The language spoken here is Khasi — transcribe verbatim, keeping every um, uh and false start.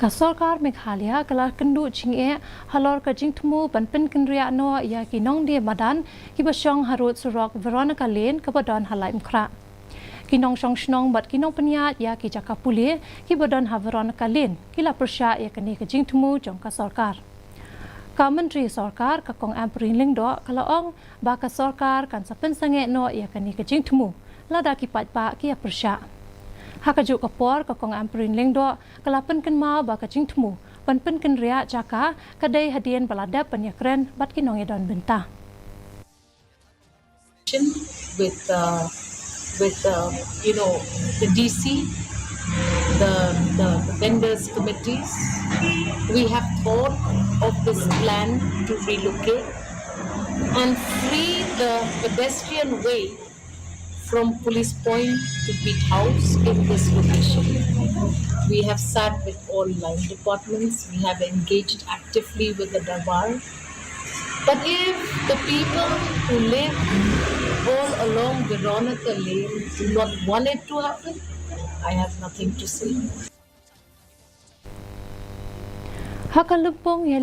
Ka sorkar Meghalaya ka la kynduh jingeh halor ka jingthmu ban pynkynriah noh ïa ki nongdie madan kiba shong harud surok Veronica Lane kaba don ha Laitumkhrah. Ki nongshong shnong bad ki nongpynïaid ïa ki jaka pule kiba don ha Veronica Lane ki la pyrshah ïa kane ka jingthmu jong ka sorkar. Ka Myntri Sorkar, ka Kong Ampareen Lyngdoh, ka la ong ba ka sorkar kan sa pynsangeh noh ïa kane ka jingthmu lada ki paidbah ki ïa pyrshah. Ha kajuh ka por, ka Kong Ampareen Lyngdoh ka la pynkynmaw ba ka jingthmu ban pynkynriah jaka ka dei hadien ba la dep ban ïakren bad ki nongïadon bynta. With uh, with uh, you know, the D C, the, the the vendors committees, we have thought of this plan to relocate and free the pedestrian way from Police Point to Beat House in this location. We have sat with all line departments, we have engaged actively with the Darbar. But if the people who live all along Veronica Lane do not want it to happen, I have nothing to say. Ha ka lympung ïa